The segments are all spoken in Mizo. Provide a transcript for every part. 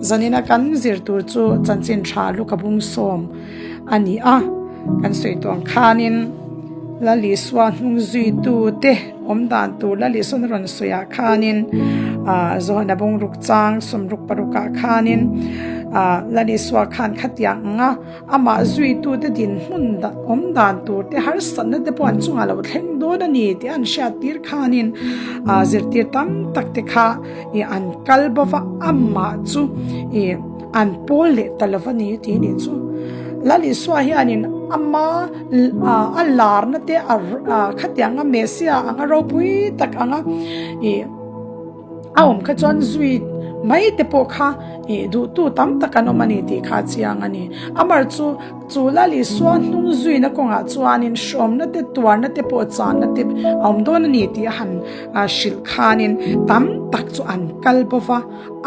Zanina kan zir tur chu chanchin tha Luka bung sawm a ni a, kan sawi tawh ang khanin Lal Isua hnung zuitu te awm dan tur Lal Isuan a rawn sawi ah khanin ah Johana bung ruk chang sawmruk paruk ah khanin ah Lal Isua khan khatiang ang a. Amah zuitute dinhmun awm dan tur te harsatna te pawh an chungah lo thleng dawn a ni tih an hriat tir khanin zirtir tam tak te kha ih an kal bawk a, amah chu ih an pawl leh ta lo a ni tih nih chu. Lal Isua hianin ama a larna te a khatianga Messiah anga ropui tak anga ih A awm kha chuan zui mai te pawh kha ih duhtu tam tak an awm a ni tih kha a chiang a ni. Amar chu chu Lal Isua hnung zuina kawngah chuanin hrawmna te tuarna te pawh channa te a awm dawn a ni tih a han hrilh khanin tam tak chu an kal bo va,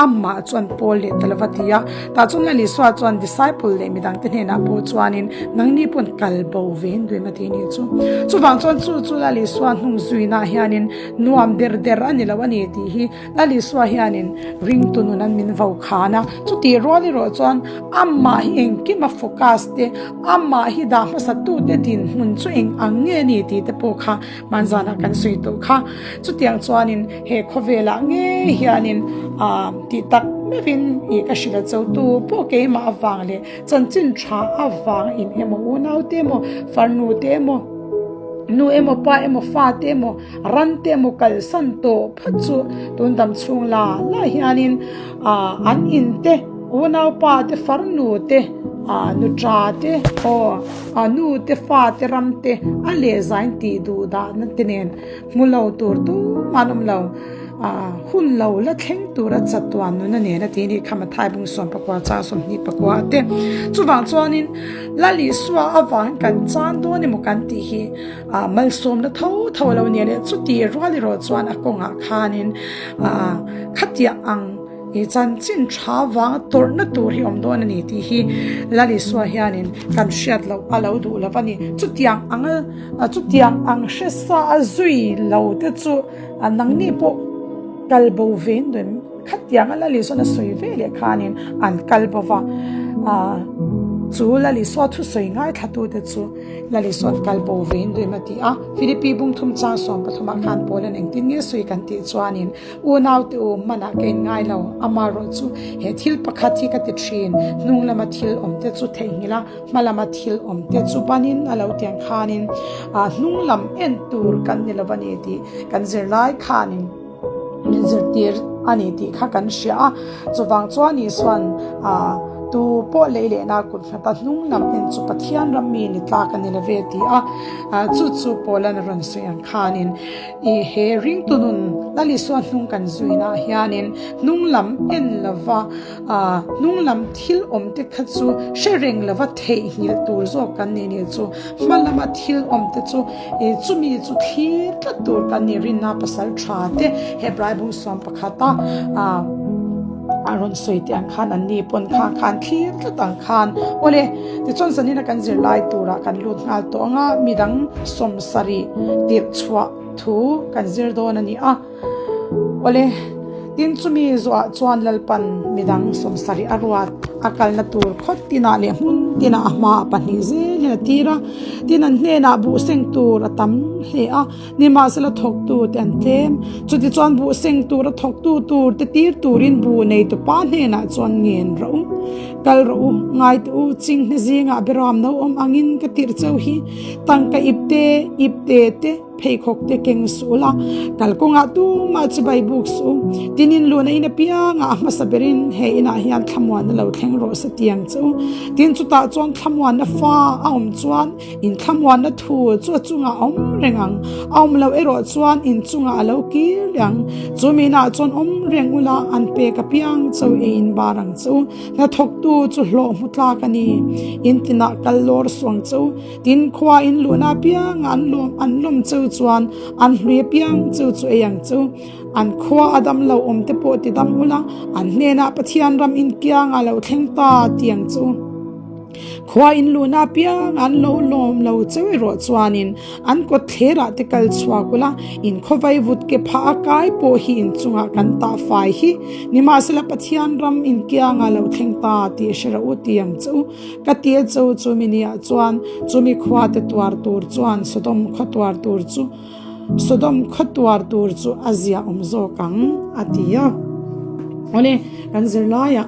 amah chu an pawl leh ta lo va ti a. Tah chuan Lal Isua chuan disciple leh midang te hnenah pawh chuanin nangni pawn kal bo ve in duhim a ti a nih chu. Chuvang chuan chu chu Lal Isua hnung zuinaah hianin Nuam der der a ni lo a ni tih hi Lal Isua hianin ringtu nun an min vo khan a, chutih rual erawh chuan amah hi engkim a focus te, amah hi dah hmasa tute dinhmun chu eng ang nge ni tih te pawh kha hmanzanah kan sawi tawh kha. Chutiang chuanin he khawvelah ngei hianin ah tih tak meuhin ih ka hrilh a cho tu pawh keimah avang leh chanchin tha avang in emaw unau te emaw farnu te emaw nu emaw pa emaw fa te emaw ran te emaw kalsan tawh phawt chu tun dam chhung la la hianin ah an in te unau pa te farnu te ah nu tha te aw ah nu te fa te ram te a leh zain tih duh dah na te nen hmu lo tur tumah an awm lo. Ah, hun lo la thleng tura chatuan nuna nena tih nih kha Mathai bung sawm pakua chang sawmhnih pakua te. Chuvang chuanin Lal Isua avangin kan chan dawn emaw kan tih hi ah malsawmna tho tho a lo nia leh chuti rual erawh chuan a kawngah khanin ah khatiah ang i chanchin tha vanga tawrhna tur hi awm dawn a ni tih hi Lal Isua hianin kan hriat loh a lo duh lo a ni. Chutiang ang a chutiang ang hresa a zui lo te chu A nangni pawh kal bo ve in duh khatiang a Lal Isuan a sawi ve leh khanin an kal bo va, chu Lal Isua thusawi ngaithlatute chu Lal Isuan kal bo ve in duh em a ti a. Philippi bungthum chang 13 ah khan Paulan engtin nge sawi kan tih chuanin unaute u manah ka inngai lo, amaherawh chu he thil pakhat hi ka ti thin, hnung lama thil awmte chu theihnghilh a, Hma lama thil awm te chu banin a lo tiang khanin hnung lam en tur kan ni lo a ni tih kan zirlai khanin min zirtir a ni tih kha kan hria a. Chuvang chuan Isuan tu pawh lei lehna kut nghat a hnung lam en chu Pathian ram mi ni tlak a ni lo ve ti a, chu chu Paulan a rawn sawi ang khanin I he ringtu nun Lal Isua hnung kan zuinaah hianin hnung lam en lova A hnung lam thil awm te kha chu hre reng lova theihnghilh tur zawk kan ni nih chu. Hma lama thil awm te chu chumi chu thlir tlat tur kan ni rinna pasal tha te Hebrai bung suam pakhata a rawn sawi te ang khan an ni pawn kha khan thlir tlat ang khan awle tichuan zanina kan zirlai turah kan lut nghal tawh ang a midang 70 tirh chhuah thu kan zir dawn a ni a. Awle, tin chumi zuah chuan Lalpan midang 70 a ruat a kalna tur khawt tinah leh hmun tinah a hmaah pahnih zelin a tir a, tin an hnenah buh seng tur a tam hle a, nimahsela thawktu te an tlem. Chutichuan buh seng tur a thawktu tur te tir turin buh neitu pa hnenah chuan ngen rawh u, kal rawh u, ngai teh u, chinghne zingah beram no awm angin ka tirh cheu hi, tangka ipte, ipte te. Pheikhawk te keng suh la, kalkawngah tumah chibai buk suh u. Tinin luna in apiangah a hmasa berin he inah hian thlamuanna lo thleng rawh se tiang che u. Tin chutah chuan thlamuanna fa a awm chuan in thlamuanna thu chu a chungah a awm reng ang, a awm loh erawh chuan in chungah a lo kir leh ang. Chu minah chuan awm reng ula an pek apiang cho ei in bar ang che u. Hnathawktu chu hlawh hmu tlak a ni. In tinah kal lawr suh ang che u. Tin, khua in luhna apianga an lawm an lawm cheu chuan an hlui apiang cheu chu ei ang chu. An khua a dam lo awm te pawh ti dam ula, an hnenah Pathian ram inkianga lo thleng ta ti ang chu. Khua in luhna apiang an lo lawm lo cheu erawh chuanin an kawtthlerah te kal chhuak ula, in khawvai vut ke phah a kai pawh hi in chungah kan tah fai hi. Nimahsela Pathian ram in kiangah lo thleng ta tih hre rawh u ti ang che u. Ka ti a cheu chumi niah chuan chumi khua te tuar tur chuan Sodom khaw tuar tur chu Sodom khaw tuar tur chu a zia awm zawk ang a ti a. Awle kan zirlaiah.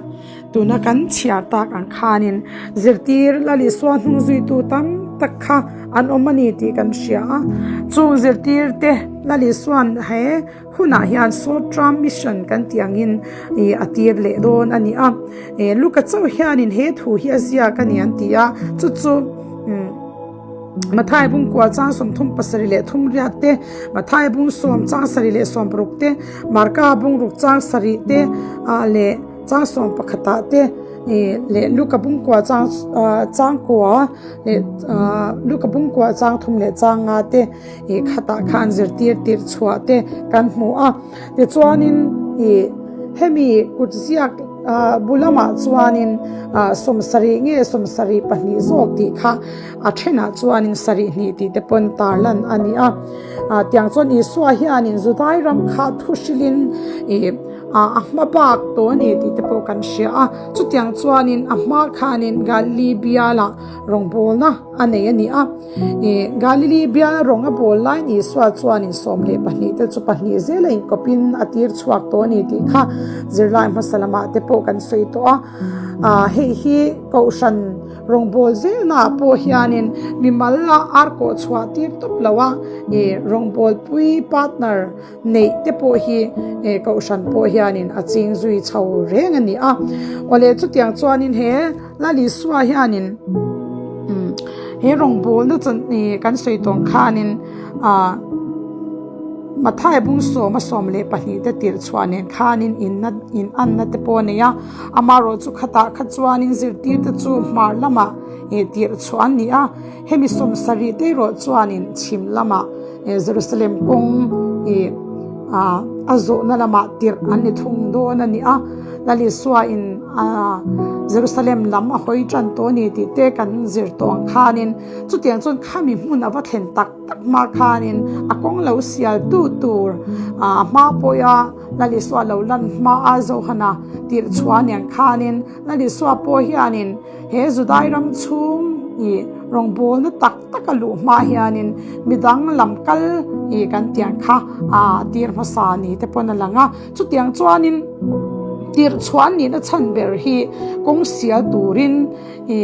Tuna kan chhiar tak ang khanin zirtir Lal Isua hnung zuitu tam tak kha an awm a ni tih kan hria a. Chung zirtirte Lal Isua'n he hunah hian Sawtram Mission kan tih angin a tir leh dawn a ni a. Luka chauh hianin he thu hi a ziak a ni an ti a, chu chu. Mathai bung kua chang 37 leh thum riat te, Mathai bung sawm chang sarih leh sawm paruk te, Marka bung ruk chang sarih te leh chang sawm pakhatah te leh Luka bung kua chang chang kua leh Luka bung kua chang thum leh chang nga te khatah khan zirtir tirh chhuah te kan hmu a. Tichuanin hemi kutziak bu lamah chuanin 70 nge 72 zawk tih kha a thenah chuanin sarih hnih tih te pawn tarlan a ni a. Tiang chuan Isua hianin Judai ram kha thu hrilhin a hma bak tawh a ni tih te pawh kan hria a. Chutiang chuanin a hma khanin Galili bialah rawngbawlna a nei a ni a. Galili biala rawng a bawl laiin Isua chuanin 12 te chu pahnih zela inkawpin a tir chhuak tawh a ni tih kha zirlai hmasa lamah te pawh kan sawi tawh a. Hei hi Kohhran Rawngbâwl zêlnaah pawh hianin mimal a ar kawh chhuah tir tawp lo a, rawngbâwlpui partner neih te pawh hi kohhran pawh hianin a ching zui chho reng a ni a. Awle chutiang chuanin he Lal Isua hianin he rawngbâwlna kan sawi tawng khanin Mathai bung sawma 12 te tirh chhuah nen khanin inna inanna te pawh a nei a. Amaherawh chu khatah kha chuanin zirtirte chu hmar lamah tirh chhuah an ni a, hemi 70 te erawh chuanin chhim lamah Jerusalem kawng a zawhna lamah tirh an ni thung dawn a ni a. Lal Isua in Jerusalem lam a hawi tan tawh a ni tih te kan zir tawh ang khanin chutiang chuan khami hmun a va thlen tak tak hma khanin a kawng lo sial tu tur a hma pawha Lal Isua lo lan hma a Johana tirh chhuah nen khanin Lal Isua pawh hianin he Judai ram chhung i rawngbawlna tak tak a luh hma hianin midang lam kal i kan tiang kha a tir hmasa ni te pawn a lang a. Chutiang chuanin tirh chhuah nihna chhan ber hi kawng sial turin i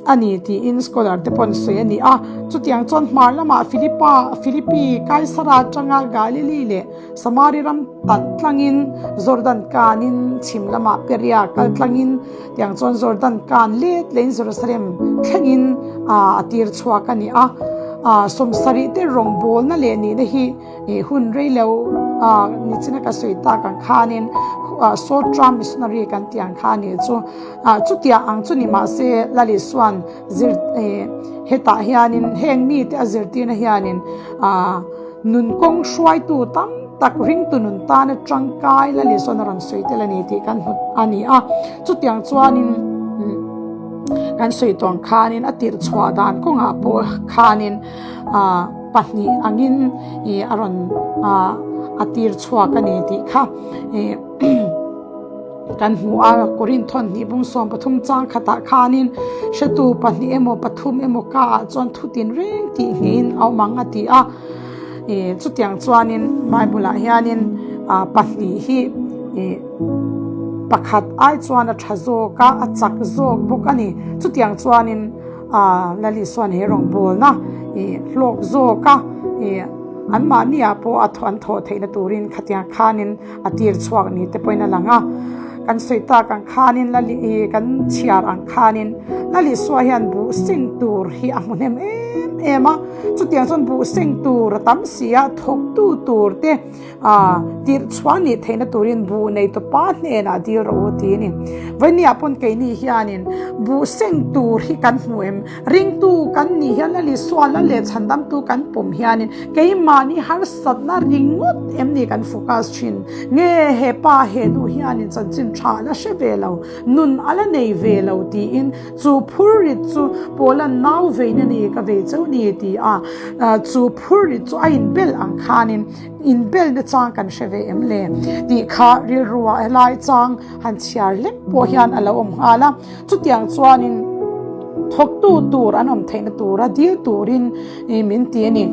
a ni tiin scholar te pawh an sawi a ni a. Chutiang chuan hmar lamah Philippa, Philippi, Kaisara atanga Galili leh Samari ram tan tlangin Jordan kanin chhim lamah Perea kal tlangin tiang chuan Jordan kan let lehin Jerusalem thlengin a tir chhuak a ni a. 70 te rawngbawlna leh nihna hi hun rei lo nichina ka sawi tak ang khanin Sawtram missionary kan tih ang kha a nih chu. Chutiang ang chu ni mahse Lal Isua'n zir hetah hianin heng mite a zirtirna hianin nun kawng hruaitu tam tak ringtu nun tana tangkai Lal Isua'n a rawn sawi tel a ni tih kan hmu a ni a. Chutiang chuanin kan sawi tawh ang khanin a tirh chhuah dan kawngah pawh khanin pahnih angin a rawn a tir chhuak a ni tih kha. Kan hmu a, Korinthon hnih bung 13 chang khatah khanin hretu pahnih emaw pathum emaw ka ah chuan thu tin reng tih ngeiin a awm ang a ti a. Chutiang chuanin Bible ah hianin pahnih hi pakhat ai chuan a tha zawk a, a chak zawk bawk a ni. Chutiang chuanin Lal Isuan he rawngbawlna hlawk zawk a, anmahniah pawh a an thawh theihna turin khatiang khanin a tir chhuak ni te pawhin a lang a. Kan sawi tak ang khanin Lal i kan chhiar ang khanin Lal Isua hian buh seng tur hi a hmu hnem em em a, chutiang chuan buh seng tur a tam si a, thawktu tur te tirh chhuah nih theihna turin buh nei tawpa hnenah dil rawh u ti a ni. Vawinia pawn keini hianin buh seng tur hi kan hmu em? Ringtu kan nih hian la Isua la leh chhandamtu kan pawm hianin keimahni harsatna ringawt em ni kan focus thin? Nge he pa he nu hianin chanchin tha la hre ve lo, nun a la nei ve lo tiin Chu phurrit chu Paula'n nau vein a ni, ka vei cheu ni ti a, chu phurrit chu a inbel ang khanin inbelna chang kan hre ve em le tih kha rilruah helai chang han chhiar hlek pawh hian a lo awm nghal a. Chutiang chuanin thawktu tur an awm theihna tura dil turin min ti a ni.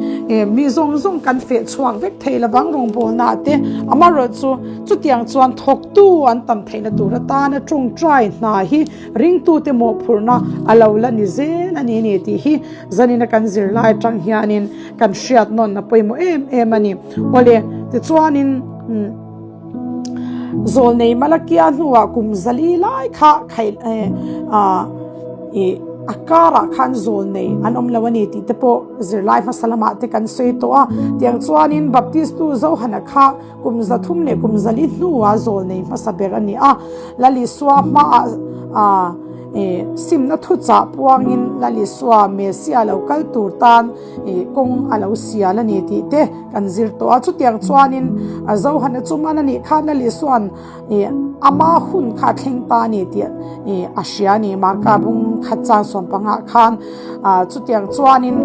Mi zawng zawng kan feh chhuak vek thei lovang rawngbawlnaah te, amaherawhchu chutiang chuan thawktu an tam theihna tur atana tawngtai hna hi Ringtute mawhphurhna a lo la ni zel a ni ni tih hi zanina kan zirlai atang hianin kan hriat nawn a pawimawh em em a ni. Awle, tichuanin Zawlnei Malakia hnuah kum zali lai kha khaih ih a karah khan zawlnei an awm lo a ni tih te pawh zirlai hmasa lamah te kan sawi tawh a. Tiang chuanin Baptistu Zohana kha Kum 300 leh kum 400 hnuah zawlnei hmasa ber a ni a. Lal Isua hmaah simna thuchah puangin Lal Isua Messiah lo kal tur tan kawng a lo sial a ni tih te kan zir tawh a. Chutiang chuanin Zohana chu man a nih khan Lal Isua'n ama hun kha a thleng ta a ni tih a hria a ni. Marka bung khat chang sawmpangah khan chutiang chuanin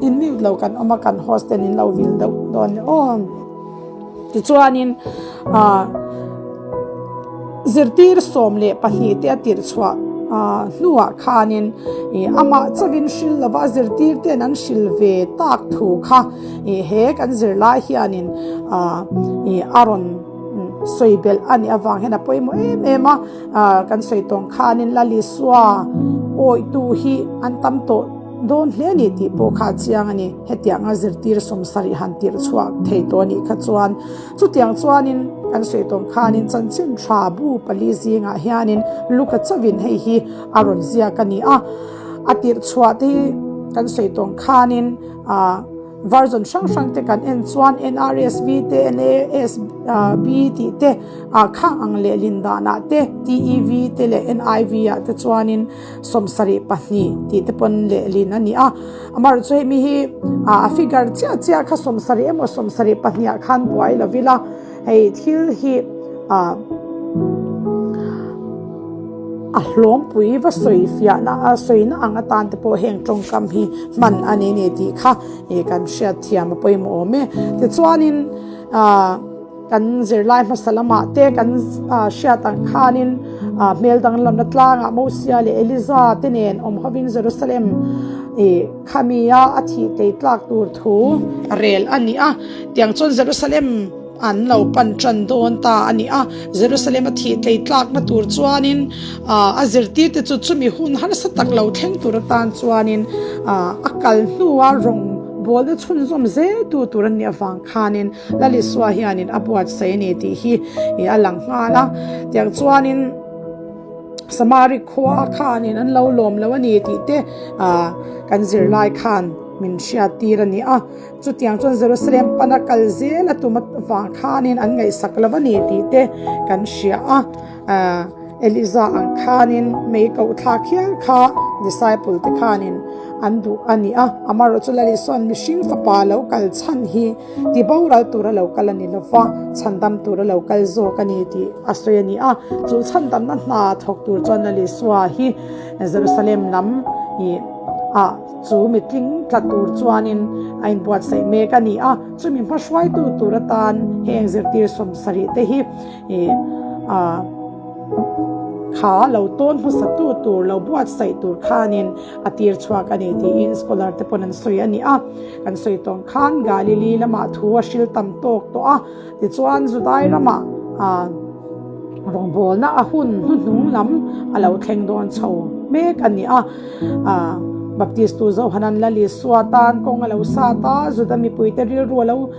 in mute lo kan awm a, kan host ten in lo vil deuh dawn ni aw. Tichuanin zirtir 12 te a tirh chhuah hnuah khanin amah chauhin hril lova zirtir ten an hril ve tak thu kha he kan zirlai hianin a rawn sawi belh a nih avang hian a pawimawh em em a. Kan sawi tawng khanin Lal Isua awitu hi an tam tawh dawn hle a ni tih pawh kha a chiang a ni. Hetianga zirtir 70 han tirh chhuak thei tawh a nih kha chuan chutiang chuanin kan sawi tawng khanin chanchin tha bu pali zingah hianin Luka chauhin hei hi a rawn ziak a ni a. A tirh chhuah te hi kan sawi tawng khanin Version hrang hrang te kan en chuan NRSV te NASB tih te khang ang leh lin danah te TEV te leh NIV ah te chuanin 72 tih te pawn lehlin a ni a. Amaherawhchu chu hemi hi a figure chiah chiah kha 70 emaw 72 ah khan buai lo ila hei thil hi A hlawmpui va sawi fiahna a sawina ang atan te pawh heng tawngkam hi hman a ni ni tih kha ih kan hriat thiam a pawimawh awm e. Tichuanin ah kan zirlai hmasa lamah te kan ah hriat ang khanin ah hmel danglamna tlangah Mosia leh Eliza te nen awm hovin Jerusalem ih khamia a thih tei tlak tur thu rel a ni a. Tiang chuan Jerusalem An lo pan tan dawn ta a ni a, Jerusalem a thih tlei tlakna tur chuanin a zirtirte chu chumi hun harsa tak lo thleng tur atan chuanin a kal hnua rawng bawlna chhunzawm zel tu tur an nih avang khanin Lal Isua hianin a buatsaih a ni tih hi a lang nghal a. Tiang chuanin Samari khua khanin an lo lawm lo a ni tih te kan zirlai khan min hriat tir a ni a. Chutiang chuan Jerusalem pana kal zel a tum avang khanin an ngaihsak lo a ni tih te kan hria a. Eliza ang khanin mei koh thlak hial kha disciple te khanin an duh a ni a. Amaherawhchu chu Lal Isua'n mihring fapa lo kal chhan hi ti boral tura lo kal a ni lo va, chhandam tura lo kal zawk a ni tih a sawi a ni a. Chu chhandamna hna thawk tur chuan Lal Isua hi Jerusalem lam ih ah Chu mitling tla tur chuanin a inbuatsaih mek a ni a, chumi hmahruaitu tur atan heng zirtir 70 te hi kha lo tawn hmasatu tur lo buatsaih tur khanin a tir chhuak a ni tiin scholar te pawn an sawi a ni a. Kan sawi tawng khan Galili lamah thu a hril tam tawk tawh a, tichuan Judai ramah rawngbawlna a hun hnuhnung lam a lo thleng dawn chho mek a ni a. Baptistu Johanan Lal Isua tan kawng a lo sat a, Juda mipuite rilru a lo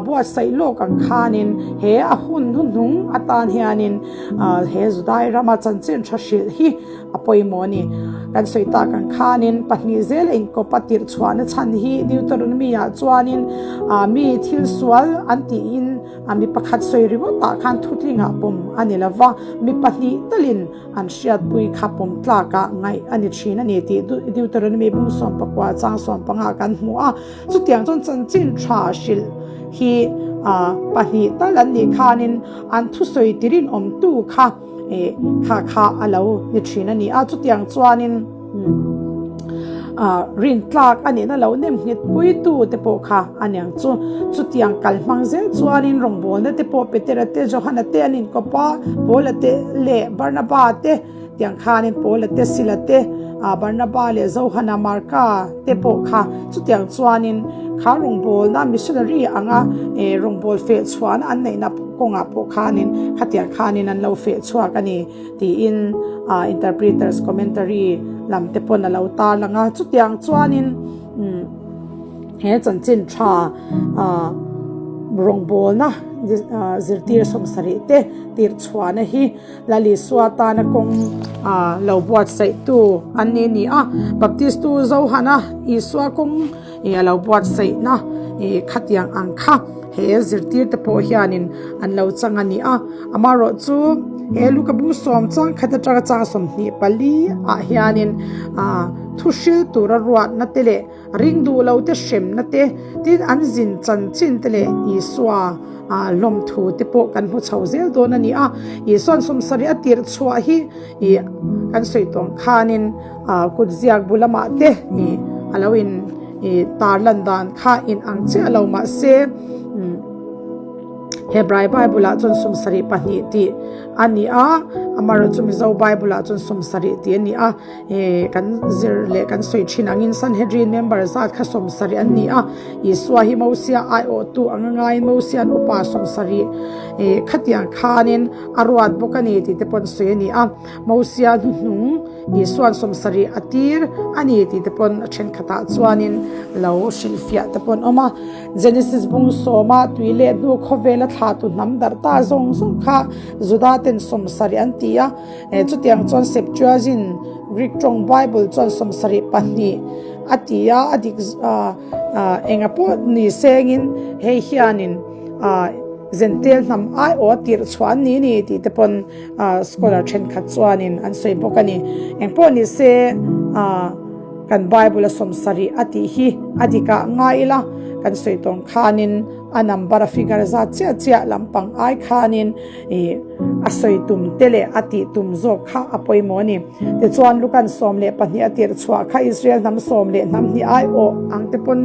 buatsaih lawk ang khanin he a hun hnuhnung atan hianin he Judai rama chanchin tha hrilh hi a pawimawh a ni. Kan sawi tak ang khanin pahnih zel a inkawp a tirh chhuahna chhan hi Deuteronomy-ah chuanin mi thil sual an tihin mi pakhat sawi ringawtah khan thutlingah pawm a ni lova, mi pahnih talin an hriatpui kha pawm tlakah ngaih a ni thin a ni tih Deuteronomy bung 19 chang 15 kan hmu a. Chutiang chuan chanchin tha hrilh hi pahnih tal an nih khanin an thusawi tirinawmtu kha kha kha a lo ni thin a ni a. Chutiang chuanin rin tlak a nihna lo nem nghet puitu te pawh kha a niang chu. Chutiang kal hmang zel chuanin rawngbawlna te pawh Petera te Johana te an inkawp a, Paula te leh Barnaba te tiang khanin Paula te Sila te Barnaba leh Johana Marka te pawh kha chutiang chuanin kha rawngbawlna missionary anga rawngbâwl feh chhuahna an neihna kawngah pawh khanin khatiang khanin an lo feh chhuak a ni tiin interpreter's commentary lam te pawn a lo tarlang a. Chutiang chuanin he chanchin tha rawngbawlna zirtir 70 te tirh chhuahna hi Lal Isua tana kawng lo buatsaihtu an ni ni a. Baptistu Johana Isua kawng a lo buatsaihna khatiang ang kha he zirtirte pawh hianin an lo chang a ni a. Amaherawh chu he Luka bu sawm chang khat atanga chang 24 ah hianin thu hril tura ruatna te leh Ring duh lo te hremna te, tin an zin chanchin te leh Isua hlawmthu te pawh kan hmu chho zel dawn a ni a. Isua'n 70 a tirh chhuah hi kan sawi tawng khanin kut ziak bu lamah te a lo in tarlan dan kha in ang chiah lo mahse Hebrai Bible ah chuan 72 tih a ni a, amaherawhchu Mizo Bible ah chuan 70 tih a ni a. He kan zir leh kan sawi thin angin Sanhedrin member zat kha 70 an ni a, Isua hi Mosia aiawhtu anga ngaiin Mosia'n upa 70 khatiang khanin a ruat bawk a ni tih te pawn sawi a ni a, Mosia hnuhnung Isua'n 70 a tir a ni tih te pawn a thenkhatah chuanin lo hrilhfiah te pawn awm a. Genesis bung sawma tui leh hnu khawvela thlahtu hnam darh ta zawng zawng kha Juda ten 70 an ti a. Chutiang chuan Septuagint Greek tawng Bible chuan 72 a ti a, a dik enga pawh ni sengin hei hianin Zentel hnam aiawh a tirh chhuah an ni ni tih te pawn scholar thenkhat chuanin an sawi bawk a ni. Eng pawh ni se kan Bible a 70 a tih hi a dikah ngai ila kan sawi tawng khanin a number a figure zat chiah chiah lampang ai khanin I a sawi tum te leh a tih tum zawk kha a pawimawh a ni. Tichuan, Lukan 12 a tirh chhuah kha Israel hnam sawm leh hnam hnih aiawh ang te pawn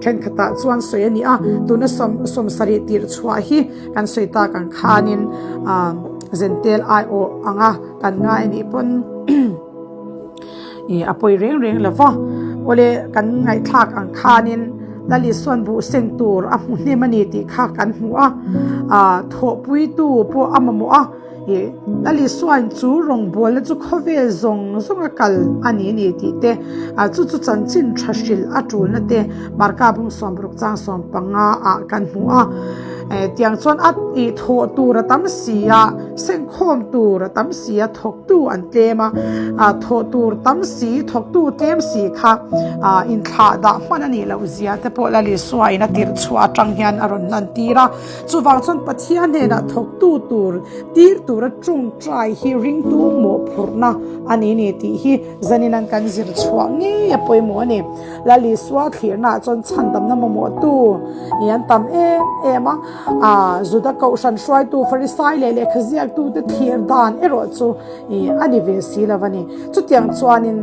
thenkhatah chuan sawi a ni a. Tuna 70 tirh chhuah hi kan sawi tak ang khanin Zentel aiawh anga kan ngai a nih pawn I a pawi reng reng lo va, awle kan ngaihthlak ang khanin Lal Isua'n buh seng tur a hmu hnem a ni tih kha kan hmu a, thawhpuitu pawh a mamawh a, i Lal Isua'n chu rawngbawlna chu khawvel zawng zawng a kal a ni ni tih te, chu chu chanchin tha hrilh a tulna te Marka bung 60 chang 15 ah kan hmu a. Tiang chuan a i thawh tur a tam si a, sengkhawm tur a tam si a, thawktu an tlem a, thawh tur tam si, thawktu tlem si kha inthlah dah hman a nih loh zia te pawh Lal Isua in a tirh chhuah atang hian a rawn lan tir a. Chuvang chuan Pathian hnenah thawktu tur tir tura tawngtai hi ringtu mawhphurhna a ni ni tih hi zanin an kan zir chhuah ngei a pawimawh a ni. Lal Isua thlirnaah chuan chhandamna mamawhtu i an tam em em a, a Juda kohhran hruaitu Farisai leh lehkha ziaktute thlir dan erawh chu i a ni ve si lo a ni. Chutiang chuanin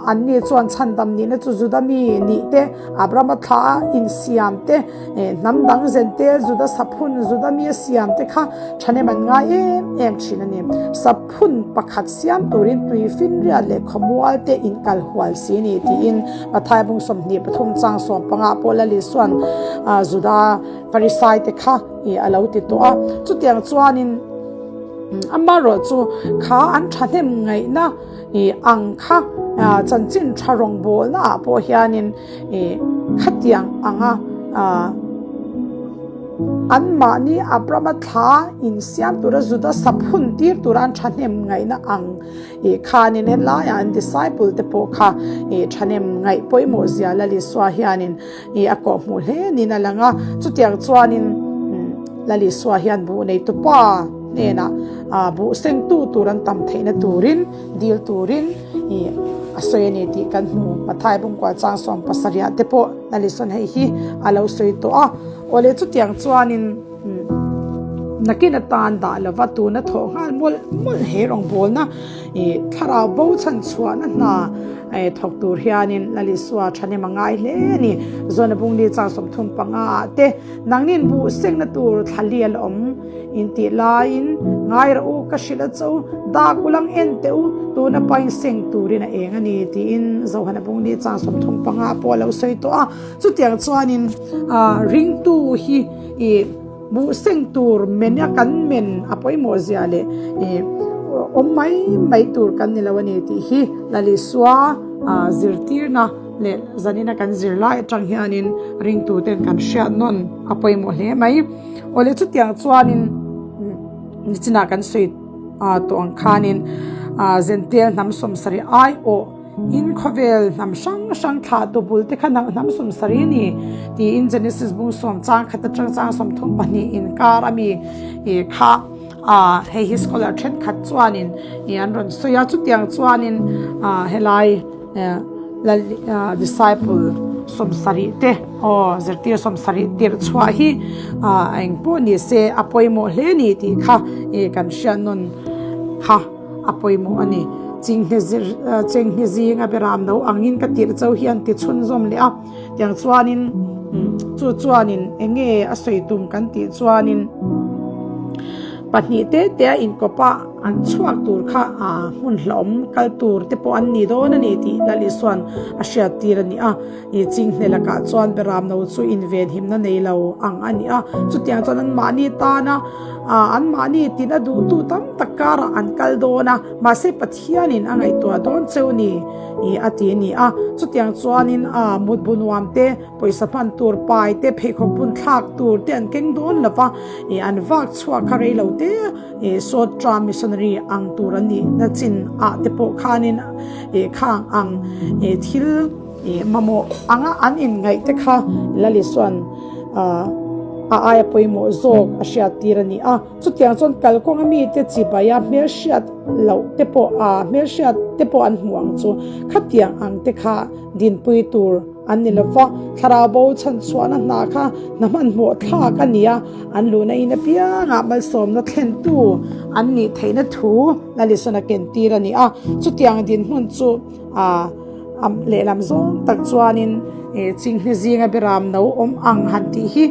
anni chuan chhandam nihna chu Juda mi nih te, Abrahama thla insiam te, hnam dang zen te, Juda saphun Juda mi a siam te kha thahnem an ngai em em thin a ni. Saphun pakhat siam turin tui finriat leh khawmual te inkal hual si ni tiin Mathai bung 23 chang 15 pawh Lal Isua'n Juda Farisai te kha a lo ti tawh a. Chutiang chuanin. Amaherawhchu kha an thahnem ngaihna ang kha chanchin tha rawngbawlna ah pawh hianin khatiang anga anmahni Abrahama thla insiam tura Juda saphun tir tura an thahnem ngaihna ang khanin helaiah an disciple te pawh kha thahnem ngaih pawimawh zia Lal Isua hianin a kawhhmuh hle niin a lang a. Chutiang chuanin Lal Isua hian buh neitupa hnenah buh sengtu tur an tam theihna turin dil turin a sawi a ni tih kan hmu. Mathai Bungkual chang 70 ah te pawh Lal Isuan hei hi a lo sawi tawh a. Awle chutiang chuanin nakin atan dah lova tuna thawh nghal mawlh mawlh he rawngbawlna thlarau bo chhan chhuahna hna thawk tur hianin Lal Isua thahnem a ngai hle a ni. Zawna bungli chang 35 ah te nangnin buh sengna tur thla lial awm in tih laiin ngai rawh u ka hrilh a cho dak ulang en teh u tuna pain seng turin a eng a ni tiin Zohana bungli chang 35 pawh a lo sawi tawh a. Chutiang chuanin ringtu hi ih buh seng tur men a kan men a pawimawh zia leh ih awm mai mai tur kan ni lo a ni tih hi Lal Isua zirtirna leh zanina kan zir lai atang hianin ringtu ten kan hriat nawn a pawimawh hle mai. Awle chutiang chuanin nichinah kan sawi tawh ang khanin Zentel hnam 70 aiawh In khawvel hnam hrang hrang thlah tu bul te kha hnam 70 a ni tiin Genesis bung sawm chang khat atang chang 32 inkar a mi ih kha ah hei hi scholar thenkhat chuanin ih an rawn sawi a chutiang chuanin ah helai eh lal ah disciple 70 te aw zirtir 70 tirh chhuah hi ah engpawh ni se a pawimawh hle a ni tih kha ih kan hriat nawn kha. A pawimawh a ni. Chinghne zinga beram no angin ka tirh cho hi an ti chhunzawm leh a. Tiang chuanin chu chuanin eng nge a sawi tum kan tih chuanin pahnih te te a inkawp a an chhuak tur kha hmun hlauhawm kal tur te pawh an ni dawn a ni tih Lal Isua'n a hriat tir a ni a. Chinghne lakah chuan beram no chu invenhimna nei lo ang a ni a. Chutiang chuan anmahni tana Ah, anmahni tina duhtu tam tak karah an kal dawn a, mahse Pathianin a ngaihtuah dawn cheu ni i a ti a ni a. Chutiang chuanin ah mutbu nuam te, pawisa hman tur pai te, pheikhawk bun thlak tur te an keng dawn lo va, i an vak chhuak kha rei lo te i short term missionary ang tur an nih na chin ah te pawh khanin i khang ang i thil i mamawh anga an inngaih te kha Lalisuan ah a aia pawimawh zawk a hriat tir a ni a. Chutiang chuan kalkawnga mite chibai a hmelhriat loh te pawh a hmelhriat te pawh an hmuh ang chu khatiang ang te kha dinpui tur an ni lo va. Thlarau bo chhanchhuahna hna kha hna hmanhmawh thlak a ni a, an luhna in apiangah malsawmna thlentu an nih theihna thu Lalisona ken tir a ni a. Chutiang dinhmun chu a lehlam zawng tak chuanin chinghne zinga beram no awm ang han tih hi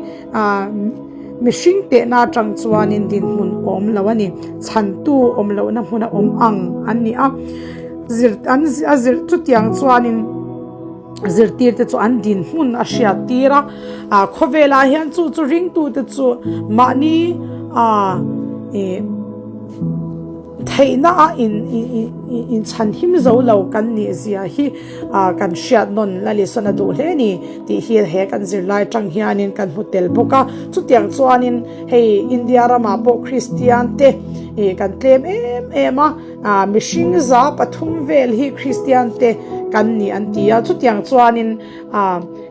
mihring tehna atang chuanin dinhmun awm lo a ni. Chhantu awm lohna hmuna awm ang an ni a, zir an a zir chutiang chuanin zirtir te chu an dinhmun a hriat tir a, khawvelah hian chu chu ringtute chu mahni ih. Theihna a inchhan him zo lo kan nih zia hi kan hriat nawn Lalisona duh hle ni tih hi he kan zirlai tang hianin kan hmu tel bawk a. Chutiang chuanin hei India ramah pawh Kristian te kan tlem em em a, mihring 300 vel hi Kristian te kan ni an ti a. Chutiang chuanin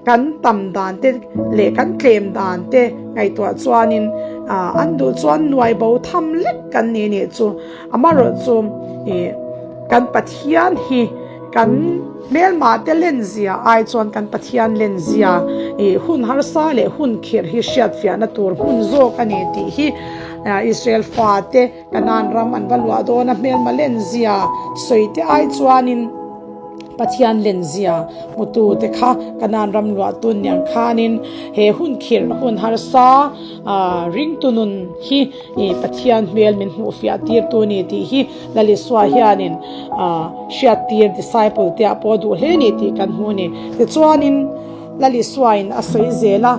Kan tam dan te leh kan tlem dan te ngaihtuah chuanin an duh chuan nuai bo tham lek kan ni nih chu. Amaherawh chu kan Pathian hi kan hmelmah te len zia ai chuan kan Pathian len zia hun harsa leh hun khirh hi hriatfiahna tur hmun zawk a ni tih hi Israel fate Kanaan ram an va luah dawn a hmelma len zia sawi te ai chuanin Pathian len zia hmutu te kha Kanaan ram luah tun niang khanin he hun khirh hun harsa ringtu nun hi Pathian hmel min hmuh fiah tir tu ni tih hi Lalisua hianin hriat tir disciple te ah pawh duh hle ni tih kan hmu ni. Tichuanin Lalisuain a sawi zel a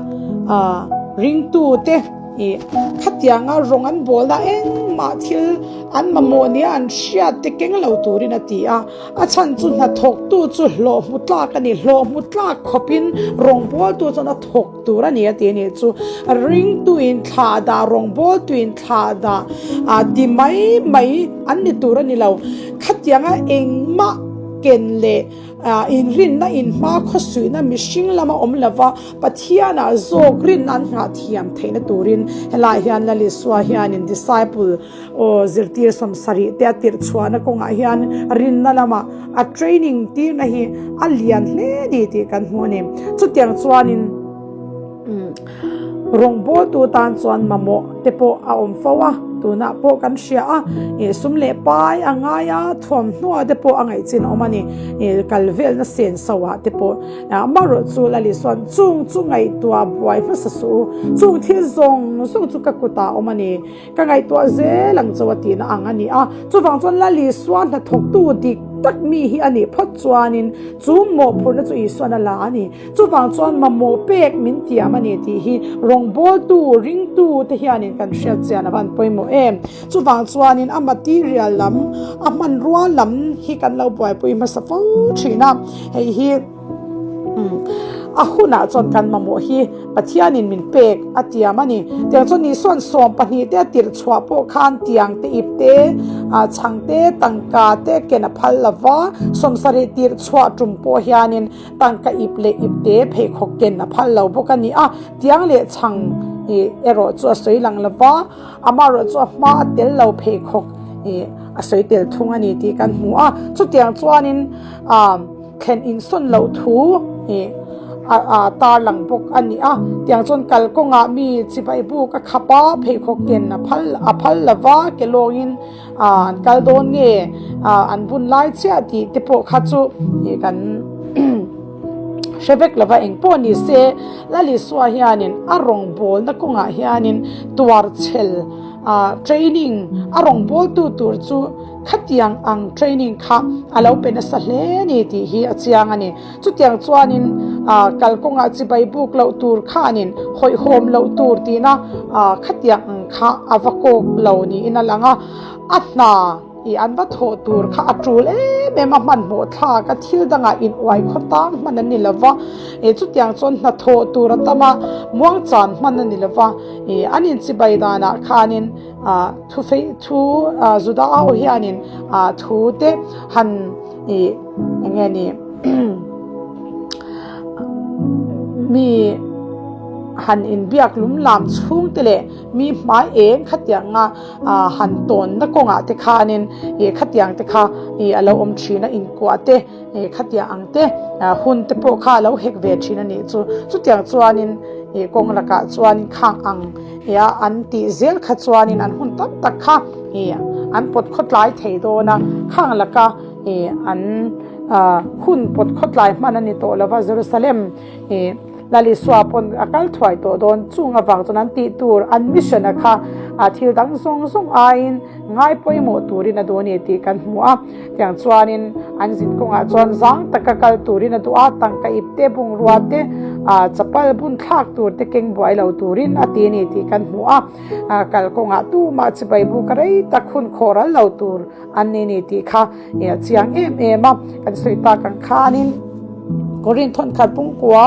ringtu te. Ih, khatianga rawng an bawl a, engmah thil an mamawh nia an hriat te keng lo turin a ti a. A chhan chu hnathawktu chu hlawh hmu tlak a ni, hlawh hmu tlak khawpin rawngbawltu chuan a thawk tur a ni a ti a nih chu. Ringtuin thlah dah, rawngbawltuin thlah dah ah ti mai mai an ni tur a ni lo. Khatianga engmah ken leh inrinna inhma khawsuihna mihring lama awm lova Pathianah zawk rinna an nghah thiam theihna turin helaiah hian Lal Isua hianin disciple aw zirtir sawmsarih te a tirh chhuahna kawngah hian rinna lama a training tirna hi a lian hle a ni tih kan hmu a ni. Chutiang chuanin rawngbawltu tan chuan mamawh te pawh a awm fo a, tunah pawh kan hria a, ih sum leh pai a ngai a, thuamhnuah te pawh a ngaihchin a awm a ni, ih kal velna senso ah te pawh. Amaherawh chu Lal Isua'n chung chu ngaihtuah buai hmasa suh u, chung thil zawng zawng chu ka kutah a awm a ni, ka ngaihtuah zel ang cho a tihna ang a ni a. Chuvang chuan Lal Isua hnathawktu dik tak mi hi a nih phawt chuanin chu mawhphurhna chu Isua'n a la a ni. Chuvang chuan mamawh pek min tiam a ni tih hi rawngbawltu, ringtu te hianin kan hriat chian a van pawimawh em. Chuvang chuanin a material lam, a hmanrua lam hi kan lo buaipui hmasa fo thin a, hei hi a hunah chuan kan mamawh hi Pathianin min pek a tiam a ni. Tiang chuan Isua'n 12 te a tirh chhuah pawh khan tiang te ip te, chhang te, tangka te ken a phal lo va, 70 tirh chhuah tum pawh hianin tangka ip leh ip te pheikhawk ken a phal lo bawk a ni a, tiang leh chhang erawh chu a sawi lang lo va. Amaherawh chu a hma a tel lo pheikhawk ih a sawi tel thung a ni tih kan hmu a, chutiang chuanin ah thlen insawn loh thu ih a ah tar lang bawk a ni a, tiang chuan kalkawngah mi chibai buk a khap a, pheikhawk ken a phal a phal lo va, ke lawngin ah an kal dawn nge ah an bun lai chiah tih te pawh kha chu ih kan. Hre vek lova eng pawh ni se, Lal Isua hianin a rawngbawlna kawngah hianin tuarchhel training a rawngbawltu tur chu khatiang ang training kha a lo pe nasa hle a ni tih hi a chiang a ni. Chutiang chuanin kalkawngah chibai buk loh tur khanin hawihhawm loh tur tihna khatiang ang kha a va kawk lo niin a lang a, a hna. I an va thawh tur kha a tul em em a, hmanhmawh thlak a, thil dangah in uai khaw tang hman an ni lo va, e chutiang chuan hnathawh tur a tam a, muangchan hman a ni lo va, e an inchibai danah khanin ah thu fei thu ah Juda ho hianin ah thu te han i eng nge ni mi han inbiak lum lam chhung te leh mi hmai eng khatianga han tawnna kawngah te khanin ih khatiang te kha ih a lo awm thin a inkuah te ih khatiang ang te hun te pawh kha a lo hek ve thin a nih chu chutiang chuanin ih kawng lakah chuanin khang ang ih a an tih zel kha chuanin an hun tam tak kha ih an pawt khawtlai thei dawn a khang laka ih an hun pawt khawtlai hman a ni tawh lova Jerusalem ih. Lal Isua pawn a kal thuai tawh dawn, chung avang chuan an tih tur, an mission a kha a thil dang zawng zawng aiin ngai pawimawh turin a duh a ni tih kan hmu a. Tiang chuanin an zin kawngah chuan zang taka kal turin a duh a, tangka ip te, bungrua te, chapal bun thlak tur te keng buai lo turin a ti a ni tih kan hmu a. Kal kawngah tumah chibai buk a rei tak hun khawh ral lo tur an ni ni tih kha a chiang em em a, kan sawi tak ang khanin Korin thawnkhat bungkua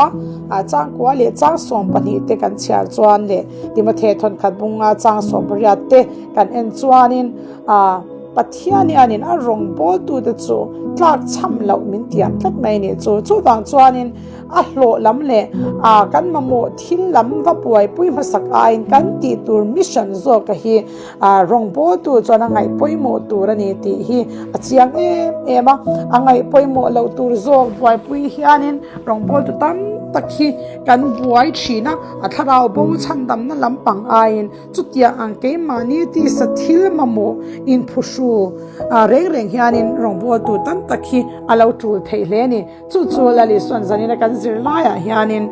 ah changkua leh chang 12 te kan chhiar chuan leh Timothy thawnkhat bunga chang 18 te kan en chuanin ah Pathian hianin a rawngbawltute chu tlak chham loh min tiam tlat mai ni chu chuvang chuanin A hlawh lam leh a kan mamawh thil lam va buaipui hmasak aiin kan tih tur mission zawka hi rawngbawltu chuan a ngaih pawimawh tur a ni tih hi a chiang em em a. A ngaih pawimawh loh tur zawk buaipui hianin rawngbawltu tam tak hi kan buai thin a, a thlarau bo chhandamna lampang aiin Chutiang ang keimahni tisa thil mamawh inphuhru reng reng hianin rawngbawltu tam tak hi a lo tul theih hle a ni. Chu chu Lal Isua'n zanina kan zir laiah hianin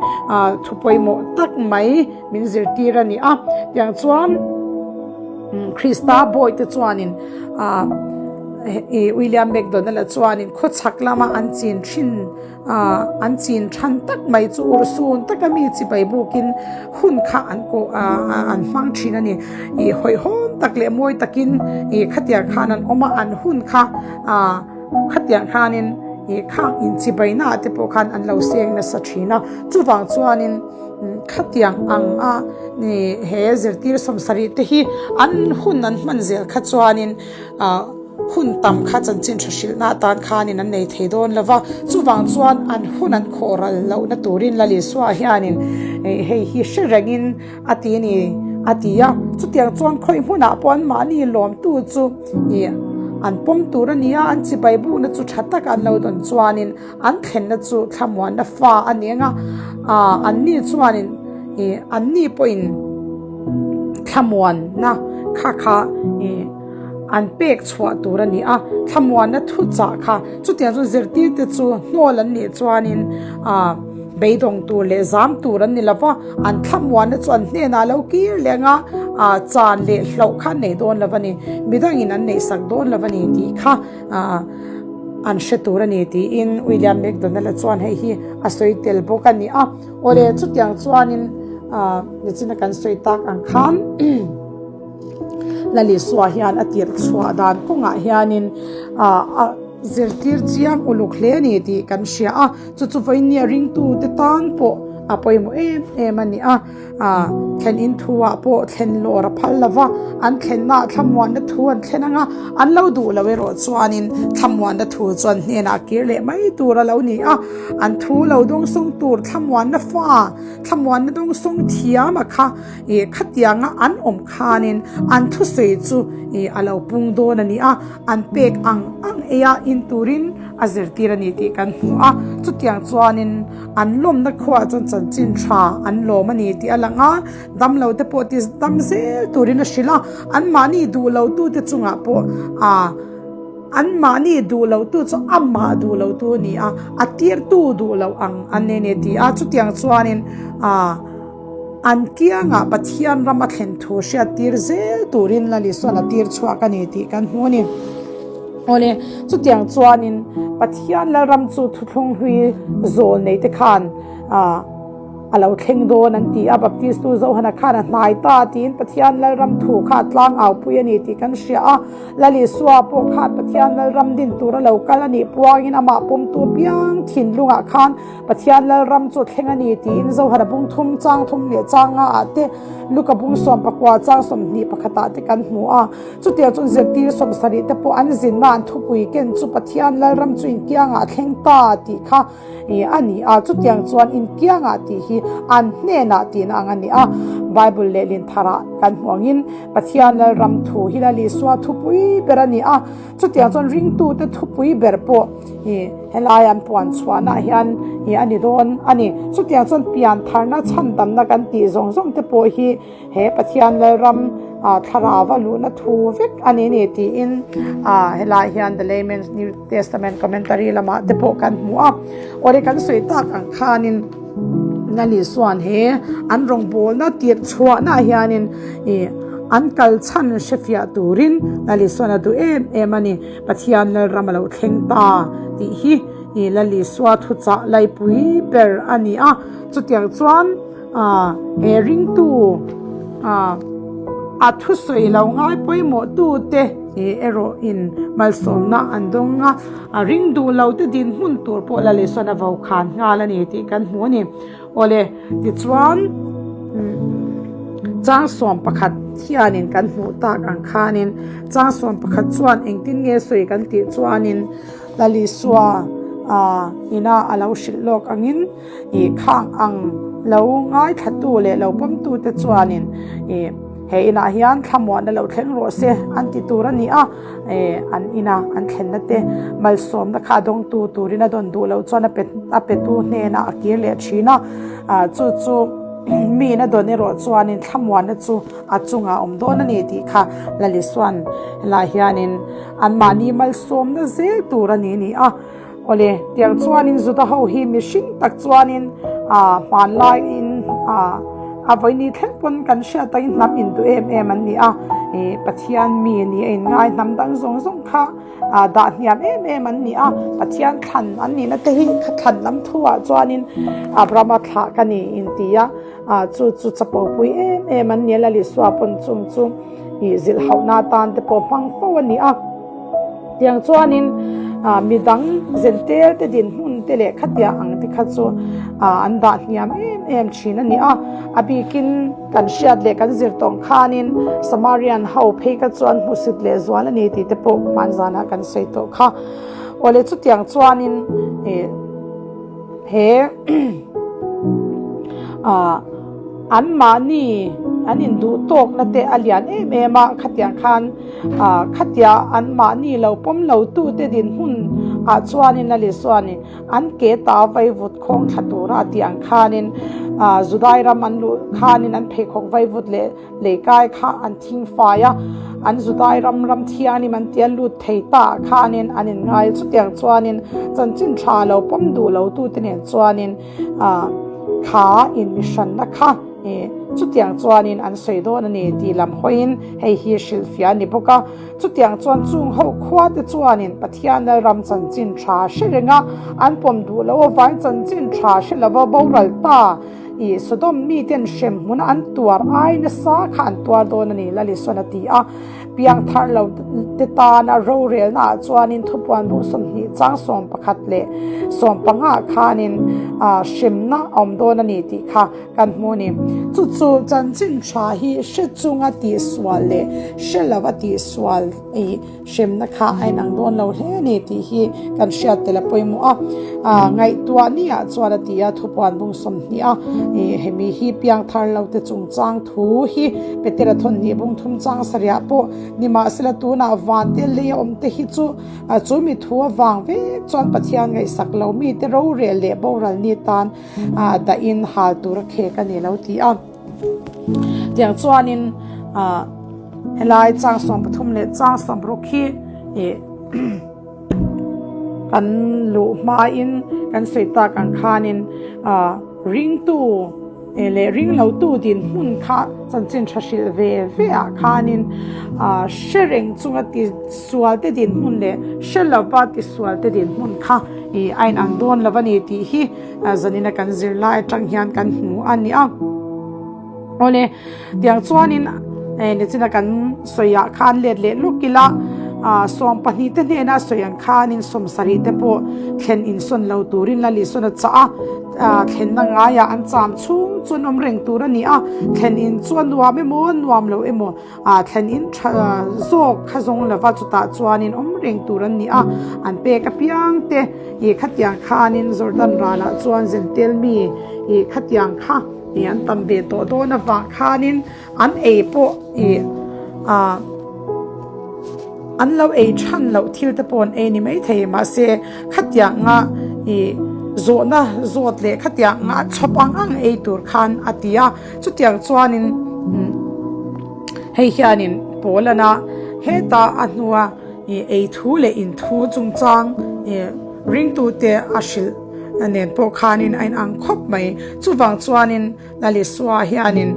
thu pawimawh tak mai min zirtir a ni a. Tiang chuan Krista bawihte chuanin. William McDonald-a chuanin khawchhak lama an chin thin an chin than tak mai chu urhsun taka mi chibai bukin hun kha an kawh an hmang thin a ni. Ih hawihhawm tak leh mawi takin ih khatiang khan an awm a, an hun kha khatiang khanin ih khang inchibaina ah te pawh khan an lo seng nasa thin a. Chuvang chuanin khatiang ang a he zirtir sawmsarih te hi an hun an hman zel kha chuanin Hun tam kha chanchin tha hrilhna atan khanin an nei thei dawn lo va, chuvang chuan an hun an khawh ral lohna turin Lal Isua hianin hei hi hre rengin a ti a ni a ti a. Chutiang chuan khawi hmunah pawh anmahni lawmtu chu an pawm tur a ni a, an chibai bukna chu tha taka an lo dawn chuanin an thlenna chu thlamuanna fa a ni ang a, anni chuanin anni pawhin thlamuanna kha kha. An pek chhuah tur a ni a, thlamuanna thuchah kha chutiang chu zirtirte chu hnawl an nih chuanin ah beidawng tur leh zam tur an ni lo va, an thlamuanna chu an hnenah lo kir leh anga ah chan leh hloh kha an nei dawn lo a ni, midangin an neihsak dawn lo a ni tih kha ah an hre tur a ni tiin William McDonald-a chuan hei hi a sawi tel bawk a ni a. Awle chutiang chuanin ah nichina kan sawi tak ang khan. Lalisua hian a tirh chhuah dan kawngah hianin a zirtir chiang uluk hle a ni tih kan hria a, chu chu vawinia ringtute tan pawh a pawimawh em em a ni a, thlen in thu ah pawh thlen lawr a phal lo va, an thlenna ah thlamuanna thu an thlen ang a, an lo duh lo erawh chuanin thlamuanna thu chuan hnenah kir leh mai tur a lo ni a, an thu lo dawngsawng tur thlamuanna fa thlamuanna dawngsawng thiam a kha. Ih khatianga an awm khanin an thusawi chu ih a lo pung dawn a ni a, an pek ang ang eia in turin a zirtir a ni tih kan hmu a. Chutiang chuanin an lawmna khuaah chuan chanchin tha an lawm a ni tih a lang a, damlo te pawh ti dam zel turin a hrilh a, anmahni duh lo tute chungah pawh ah anmahni duh lo tu chu amah duh lo tu a ni a, a tirtu duh loh ang an nei a ni a ti a. Chutiang chuanin ah. An kiangah Pathian ram a thlen thu hriattir zel turin Lal Isuan a tir chhuak a ni tih kan hmu a ni. Awle, chutiang chuanin Pathian Lalram chu thuthlung hlui zawl nei te khan a lo thleng dawn an ti a, Baptistu Johana khan a hnai ta tiin Pathian Lalram thu kha a tlang aupui a ni tih kan hria a. Lal Isua pawh khan Pathian Lalram din tur a lo kal a nih puangin amah pawmtu piang thinlungah khan Pathian Lalram chu thleng a ni tiin Zohara bung thum, chang thum leh chang nga ah te, Luka bung sawm pakua, chang 21 ah te kan hmu a. Chutiang chuan zirtir 70 te pawh an zinna an thupui ken chu Pathian Lalram chu inkiangah a thleng ta tih kha a ni a. Chutiang chuan inkiangah tih hi an hnenah tihna ang a ni a. Bible lehlin tharah kan hmu angin Pathian Lalram thu hi Lal Isua thupui ber a ni a. Chutiang chuan ringtute thupui ber pawh I helai an puan chhuahna hian i a ni dawn a ni. Chutiang chuan pian tharna chhandamna kan tih zawng zawng te pawh hi he Pathian Lalram thlarau a luhna thu vek a ni ni tiin helai hian The Layman's New Testament Commentary lamah te pawh kan hmu a. Awle kan sawi tak ang khanin Lali Suan he an rawngbawlna tirh chhuahna hianin i an kal chhan hrefiah turin Lali Suan a duh em em a ni. Pathian Lalram a lo thleng ta tih hi i Lal Isua thuchah laipui ber a ni a. Chutiang chuan he ringtu a thusawi lo ngai pawimawh tute erawh in malsawmna an dawng a, a ring duh lo te dinhmun tur pawh Lal Isuan a vokhan nghal a ni tih kan hmu a ni. Awle, tichuan chang 11 hianin kan hmuh tak ang khanin chang 11 chuan engtin nge sawi kan tih chuanin Lalisua ina a lo hrilh lawk angin ih khang ang lo ngaithlatu leh lo pawmtute chuanin ih he inah hian thlamuanna lo thleng rawh se an ti tur a ni a. An ina an thlenna te malsawmna kha a dawngtu turin a dawn duh loh chuan a petu hnenah a kir leh thin a, chu chu miin a dawn erawh chuanin thlamuanna chu a chungah a awm dawn a ni tih kha Lalisuan helaiah hianin anmahni malsawmna zel tur a ni a ni a. Awle, tiang chuanin Juda ho hi mihring tak chuanin hmanlaiin. a vawiini thleng pawn kan hriat angin hnam induh em em an ni a, ih Pathian mi ni a inngai hnam dang zawng zawng kha ah dah hniam em em an ni a, Pathian thlan an nihna te hi kha thlan lam thu ah chuanin Abrahama thlah ka ni inti a, ah chu chu chapo pui em em an ni a, Lal Isua pawn chung chu ih zilh hauhna atan te pawh hmang fo a ni a. Tiang chuanin ah midang zentel te dinhmun te leh khatia ang te kha chu ah an dah hniam em em thin a ni a, a bikin kan hriat leh kan zir tawng khanin Samarian ho phei kha chuan hmusit leh zual a ni tih te pawh hmanzanah kan sawi tawh kha. Awle chutiang chuanin ih he ah anmahni an induh tawkna te a lian em em a, khatiang khan. Ah, khatia anmahni lo pawm lo tute dinhmun ah chuanin Lali chuanin an ke ta vaivut khawng thla tura a tih ang khanin ah Judai ram an luh khanin an pheikhawk vaivut leh leikai kha an thing fai a, an Judai ram ram thianghlim an tia lut thei ta ah khanin an inngai chutiang chuanin chanchin tha lo pawm duh lo tute nen chuanin ah kha inmihranna kha ih chutiang chuanin an sawi dawn a ni tih lam hawiin Hei hi hrilhfiah a ni bawk a, chutiang chuan chung ho khua te chuanin Pathian Lalram chanchin tha hre reng a, an pawm duh loh avangin chanchin tha hre lova boral ta i Sodom miten hrem hmuna an tuar ai nasa kha an tuar dawn a ni, Lalisona a ti a. Piangthar lo te tana rorelna ah chuanin thupuan bu 20 chang 11 leh 15 ah khanin hremna a awm dawn a ni tih kha Kan hmu ni. Chu chu chanchin tha hi hre chunga tihsual leh hre lova tihsual ei hremna kha a inang dawn lo hle a ni tih hi kan hriat tel a pawimawh a. Aa ngaihtuah ni ah chuan a ti a, thupuan bung 20 a ih hemi hi piangthar lo te chungchang thu hi Petera thawnhnih bung thum chang sarih ah pawh nimahsela tunah van te lei a awm te hi chu a chu mi thu avang vek chuan Pathian ngaihsak lo mite rorel leh boral ni tan ah dahin hal tur a khek a ni lo ti a. Tiang chuanin ah helai chang 13 leh chang 16 hi ih kan luh hmain kan sawi tak ang khanin ah ringtu leh ring lo tu dinhmun kha chanchin tha hrilh ve ve ah khanin ah hre reng chunga tisual te dinhmun leh hre lova tisual te dinhmun kha Ih, a inang dawn lo a ni tih hi zanina kan zirlai atang hian kan hmu a ni a. Awle, tiang chuanin nichina kan sawiah khan let leh lawk ila, 12 te hnena sawi ang khanin 70 te pawh thlen insawn lo turin Lal Isuan a chah a, thlenna ngaiah an cham chhung chu an awm reng tur a ni a, thlen in chu a nuam emaw nuam lo emaw Ah thlen in tha zawk kha zawng lova chutah chuanin awm reng tur an ni a, an pek apiang te ih khatiang khanin Jordan ralah chuan zentel mi ih khatiang kha ih an tam ve tawh dawn avang khanin an ei pawh ih ah an lo ei than loh thil te pawh an ei ni maithei mahse khatianga ih zawhna zawt leh khatianga chhawp ang ang ei tur khan a ti a. Chutiang chuanin hei hianin Paulana heta a hnua ei thu leh in thu chungchang ringtute a hrilh nen pawh khanin a inang khawp mai. Chuvang chuanin Lalisua hianin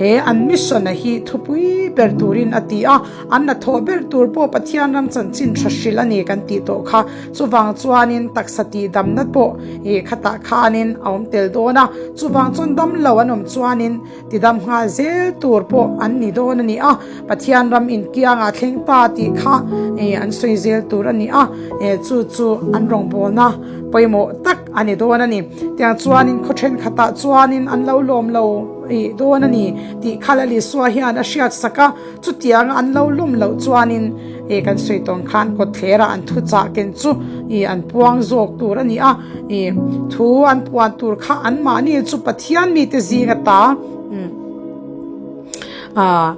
he an mission a hi thupui ber turin a ti a, an hnathawh ber tur pawh Pathian ram chanchin tha hrilh a ni kan tih tawh kha. Chuvang chuanin taksa tihdamna pawh ih khatah khanin a awm tel dawn a, chuvang chuan damlo an awm chuanin tidam nghal zel tur pawh an ni dawn a ni a, Pathian ram inkiangah thleng ta tih kha ih an sawi zel tur a ni a, eh chu chu an rawngbawlna pawimawh tak a ni dawn a ni. Tiang chuanin khaw thenkhatah chuanin an lo lawm lo ih dawn a ni tih kha Lalisua hian a hriat sak a. Chutianga an lo lawm loh chuanin eh kan sawi tawn khan kawtthlerah an thuchah ken chu ih an puang zawk tur a ni a, ih thu an puan tur kha anmahni chu Pathian mite zinga ta ah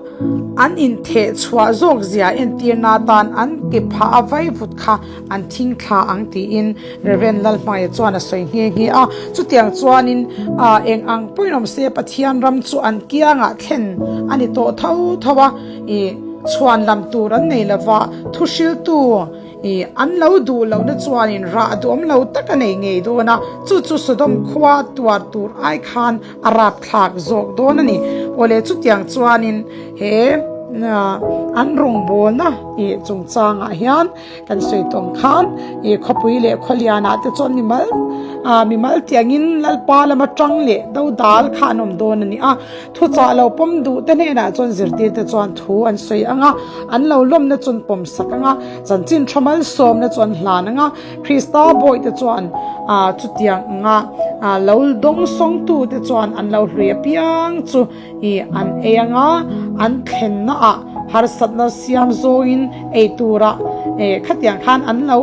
an intheh chhuah zawk zia entirna atan an ke phah a vaivut kha an thing thla ang tiin Rev. Lalhmaia chuan a sawi nghe nghe a. Chutiang chuanin eng ang pawhin awm se Pathian ram chu an kiangah thlen a ni tawh tho tho a, ih chhuan lam tur an nei lova, thuhriltu Ih, an lo duh lohna chuanin rah duhawm lo tak a nei ngei dawn a, chu chu Sodom khua tuar tur ai khan a rapthlak zawk dawn a ni. Awle chutiang chuanin he an rawngbawlna ih chungchangah hian kan sawi tawng khan ih khawpui leh khawlianah te chuan mimal ah mimal tiangin Lalpa lama tang leh dodal kha an awm dawn a ni a. Thuchah lo pawm duh te hnenah chuan zirtirte chuan thu an sawi ang a, an lo lawmna chu an pawm sak ang a, chanchin tha malsawmna chu an hlan ang a, Krista bawihte chuan ah chutiang anga ah lo dawngsawngtu te chuan an lo hlui apiang chu ih an ei ang a, an thlenna ah harsatna siam zawngin ei turah eh khatiang khan an lo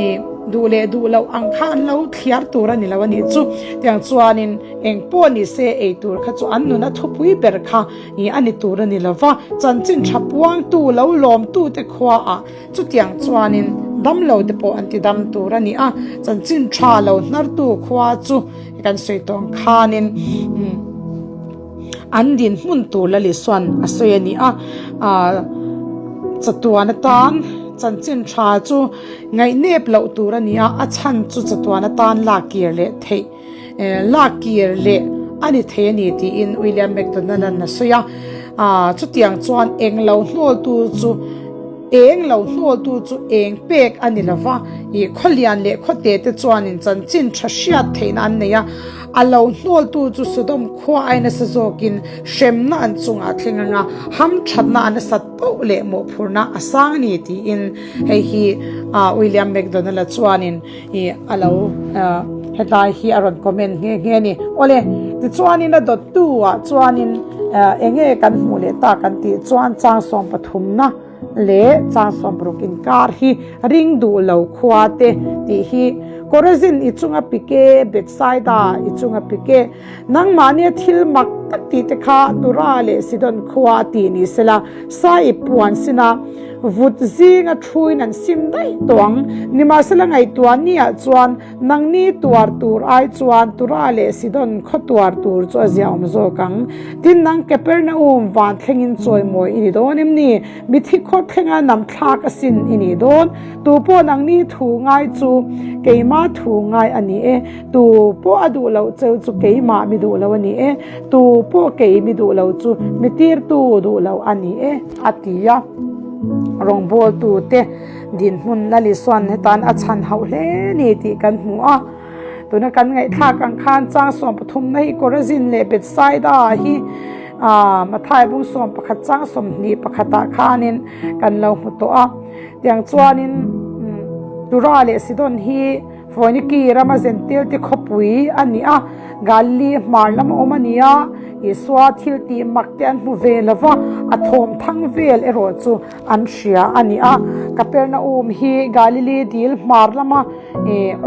ih duh leh duh loh ang kha an lo thliar tur a ni lo a nih chu. Tiang chuanin. Eng pawh ni se ei tur kha chu an nuna thupui ber kha ih a ni tur a ni lo va, chanchin tha puangtu lo lawmtute khuaah chutiang chuanin damlo te pawh an ti dam tur a ni a, chanchin tha lo hnartu khua chu kan sawi tawh ang khanin an dinhmun tur la Lisuan a sawi a ni a, chatuan atan chanchin tha chu ngaihnep loh tur a ni a, a chhan chu chatuan atan lak kir leh theih. Lak kir leh a ni thei a ni tiin William McDonald-a'n a sawi a. Chutiang chuan eng lo hnawltu chu eng lo hnawltu chu eng pek a ni lo va, ih khawlian leh khawte te chuanin chanchin tha hriat theihna an nei a. A lo hnawltu chu Sodom khua ai nasa zawkin hremna an chungah a thleng ang a, hamthatna a nasat poh leh mawhphurhna a sang a ni tiin hei hi William McDonald-a chuanin Ih a lo hetlai hi a rawn comment nghe nghe a ni. Awle, tichuanin a dawttu ah chuanin eng nge kan hmuh leh tak an tih chuan chang 13na leh chang 60 inkar hi ring duh lo khua te tih hi Korazin i chunga pike, Bethsaida i chunga pike, nangmahnia thil mak tak tih te kha Tura leh Sidon khua a tih ni sela sa i puan sina Vut zinga thuin an sim daih tawh ang. Nimahsela ngaihtuah niah chuan nangni tuar tur ai chuan Tura leh Sidon khaw tuar tur chu a ziaawm zawk ang. Tin, nang Kapernaum van thlengin chawimawi i ni dawn em ni? Mithi khaw thlenga nam thlak asin i nih dawn. Tu pawh nangni thu ngai chu keima thu ngai a ni e. Tu pawh a duh loh cheu chu keimah mi duh lo a ni e. Tu pawh kei mi duh lo chu mi tirtu duh lo a ni e. A ti a, rawngbawltute dinhmun Lalisuan hetan a chhan hauh hle ni tih kan hmu a. Tuna kan ngaihthlak ang khan chang 13 na hi Korazin leh Bethsaida hi Mathai bung 11 chang 21 ah khanin kan lo hmu tawh a. Tiang chuanin Tura leh Sidon hi Foiniki rama Zentilte khawpui a ni a, Galili hmar lama awm a ni a, Isua thil tih mak te an hmu ve lo va, a thawm thang vel erawh chu an hria a ni a. Kapernaum hi Galili dil hmar lama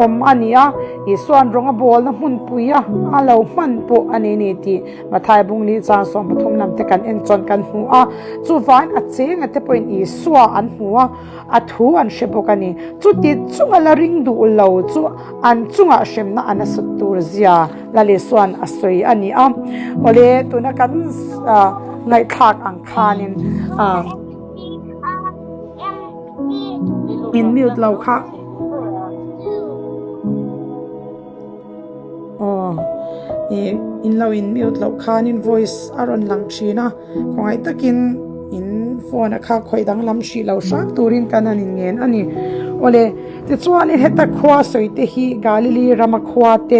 awm a ni a, Isua'n rawng a bawlna hmunpui a a lo hman pawh a ni ni tih Mathai bungli chang 13 lam te kan en chuan kan hmu a. Chuvangin a chenga te pawhin Isua an hmu a. A thu an hre bawk a ni. Chuti chunga la ring duh lo chu an chungah hremna a nasat tur zia Lalisuan a sawi a ni a. Awle, tuna kan ngaihthlak ang khanin in mute lo kha. Aw, in lo in mute loh khanin voice a rawn lang thin a. Khawngaih takin in phone a kha khawih danglam hrih lo hram turin kan han inngen a ni. Awle, tichuanin heta khua sawi te hi Galili rama khua te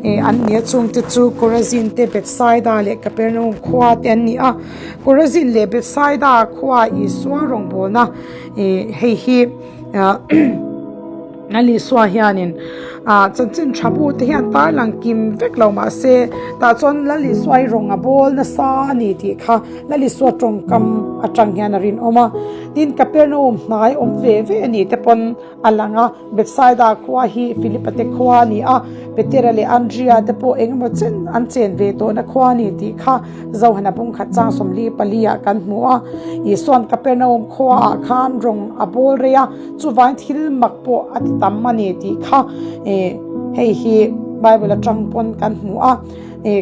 an ni a, chungte chu Korazin te, Bethsaida leh Kapernaum khua te an ni a. Korazin leh Bethsaida khua Isua rawngbawlna hei hi Lalisua hianin chanchin tha bu te hian tarlang kim vek lo mah se tah chuan Lalisua hi rawng a bawl nasa a ni tih kha Lalisua tawngkam atang hian a rinawm a. Tin, Kapernaum hnai awm ve ve a ni te pawn a lang a, Bethsaida khua hi Philipa te khua a ni a, Petera leh Andria te pawh eng emaw chen an chen ve tawhna khua a ni tih kha Zohana bungkhat chang 44 ah kan hmu a. Isua'n Kapernaum khuaah khan rawng a bawl rei a. Chuvain thil mak pawh a ti tam a ni tih kha hei hi Bible atang pawn kan hmu a.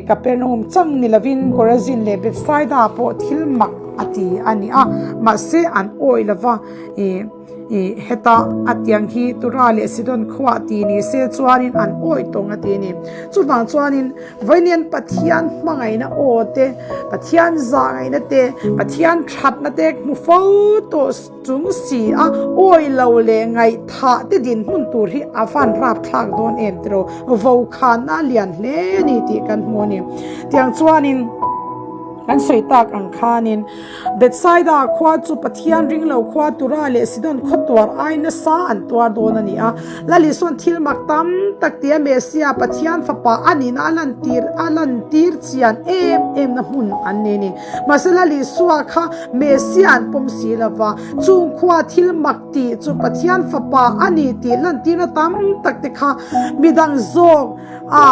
Kapernaum chang ni lovin Korazin leh Bethsaida pawh thil mak. a ti a ni a, mahse an awih lo va, ih ih heta a tiang hi Tura leh Sidon khuah ti ni se chuanin an awih tawng a ti a ni. Chuvang chuanin Vawiin Pathian hmangaihna aw te, Pathian zahngaihna te, Pathian thatna te hmu fo tawh chung si a, awi lo leh ngaihthah te dinhmun tur hi a van rapthlak dawn em tiraw? Vokhanna a lian hle a ni tih kan hmu a ni. Tiang chuanin kan sawi tak ang khanin Bethsaida khua chu Pathian ring lo khua Tura leh Sidon khaw tuar ai nasa an tuar dawn a ni a. Lal Isuan thil mak tam tak tia Messia Pathian fapa a nihna a lantir a lantir chian em em na hmun an ni a ni. Mahse Lal Isua kha Messia an pawm si lo va, chung khua thil mak tih chu Pathian fapa a ni tih lantirna tam tak te kha midang zawk a